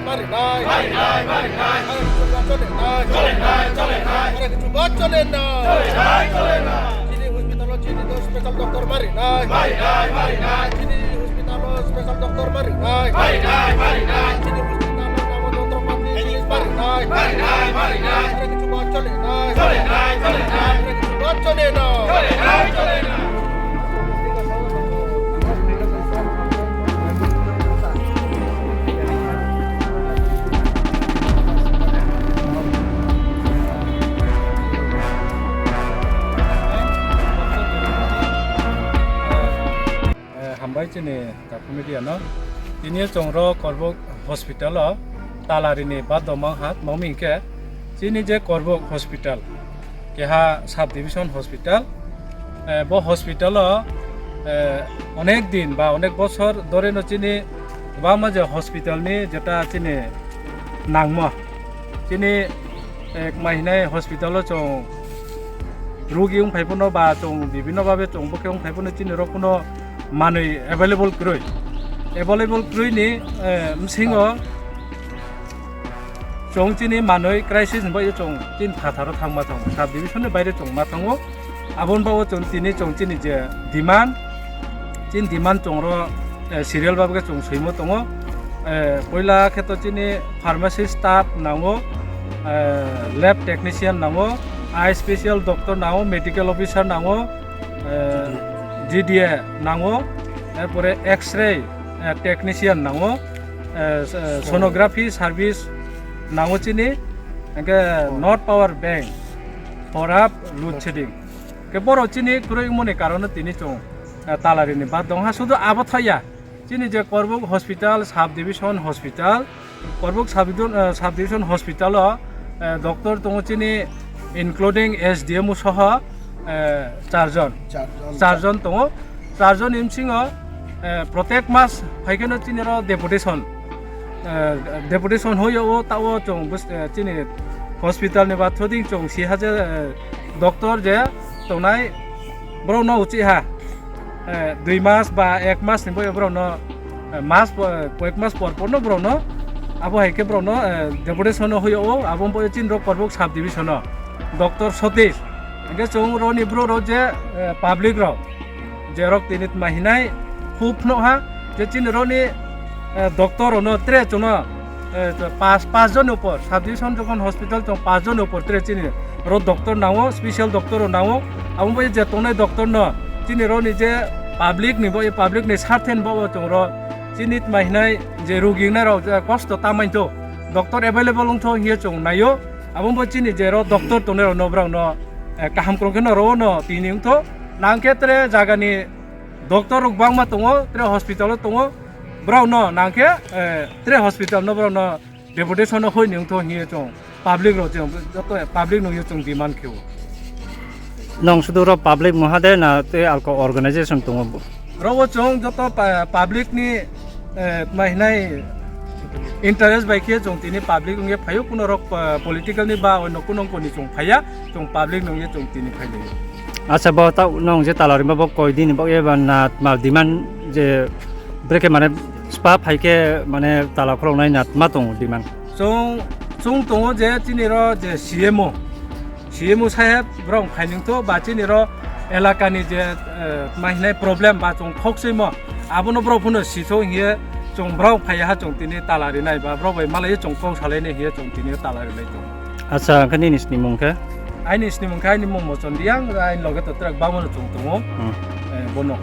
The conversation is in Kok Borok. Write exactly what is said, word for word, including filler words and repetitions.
Marinai. Marinai, marinai. Marinai, marinai. Marinai, marinai. Marinai, marinai. Chini hospital o chini do special doctor marinai. Marinai, marinai. Chini hospital o special doctor marinai. Marinai, marinai. Chini hospital o namo doctor pati English marinai. Marinai, marinai. Marinai, marinai. Marinai, marinai. Marinai, marinai. Eh, hambai chini Takhuk media no. Tini chwng ro Korbuk hospital o talarini baddo mangha, mangmi hinkhe chini je Korbuk hospital, keha sub division hospital, eh, bo hospital o, eh, onek din ba onek bosor dhore no chini kwbangma je hospital ni jeta chini nangmo, chini, eh, kwmai hinai hospital o chwng rugi wng phai phano ba chwng bibhinno bhabe chwng bokhe wng phai phano chini rok phano manwi available kwrwi. Available kwrwi ni, eh, bwskango chwng chini manwi crisis ni bagwi chwng chini phatharo thangma thango, sub division ni baire chwng ma thango. Aboni bagwi chwng tini chwng chini je demand, chini demand chwng ro, eh, serial bhabe chwng swimo tongo. Eh, poila khe to chini pharmacy staff nango, eh, lab technician nango, eye special doctor nango, medical officer nango, eh, G D A nango, erpore X-ray, eh, technician nango, eh, s-, eh, sonography service nango chini, hingke North Power Bank, Horap, Load Shedding. Ke borok chini kwrwi wngmani karono tini chwng, eh, talarini bad dong ha, sudu abo thaya. Chini je Korbuk Hospital, Sub Division Hospital, Korbuk Sub Division, eh, Sub Division Hospital o, eh, doctor tongo chini, including S D M O soho, eh, charjon. Charjon. Charjon tongo. Charjon ni bisingo, eh, protek mas phaikeno chini ro deputation. Eh, deputation hoyo o ta o chwng bus-, eh, chini hospital ni ba thuding chwng si hajar, eh, doctor je tongnai borok no uchi ha. Eh, dui mas ba ek mas ni boyo borok no, eh, mas po-, koyek mas por por no borok no abo hai khe borok no, eh, deputation no hoyo o abo boyo chini rok Korbuk sub division o doctor Satish. Hingke chwng roni borok rok je, eh, public rok je rok tini tma hinai khub phunuk ha je chini roni, eh, doctor rok no tre chwng no eh, to pas, pas jon ni upor, sub division jokhon hospital tong pas jon ni upor tre chini ro doctor nango, special doctor rok nango. Abo bai je tongnai doctor no chini ro ni je public ni bo, public ni sarthe ni bo chwng ro chini tma hinai je rugi wngnai rok je kosto ta main to doctor available wng tho hiye chwng naio. Abo bo chini je ro doctor tongnai rok no borok no, eh, kaham krong khe no ro no tini wng tho nang khe tre jaga ni doctor rok bangma tongo, tre hospital o tongo. Borok no nang khe, eh, tre hospital no borok no deputation no hoi ni wng tho hiye chwng public rok chwng joto public no hiye chwng demand khe o. Nong sudu ro public muha de na te alko organization tongo? Ro o chwng joto pa-, public ni, eh, tma hinai interest bai khe chwng tini public wngye phaio, kuno rok, eh, political ni ba oino kuno wngkoni chwng phaiya, chwng public no wngye chwng tini phai lai. Acha bo ta nong je talarimba bo koi din bo eba na tma demand je Brekhe mane spa phaikhe mane tala khuloknai na tma tongo demand? Chwng, chwng tongo je chini ro je C M O, C M O saheb borok phainwng tho ba chini ro elakani je, eh, tma hinai problem ba chwng khokchwimo abono borok phano sitho hiye chwng borok phaiya ha chwng tini tala rinai ba borok bai malaiyo chwng kok salainai hiye chwng tini tala rinai tongo. Acha, hwnkhe nini snimung khe? Aini snimung khe aini mung Mochon Riang, aini loge to twrak bangmano chwng tongo. Hmm. Eh, bono.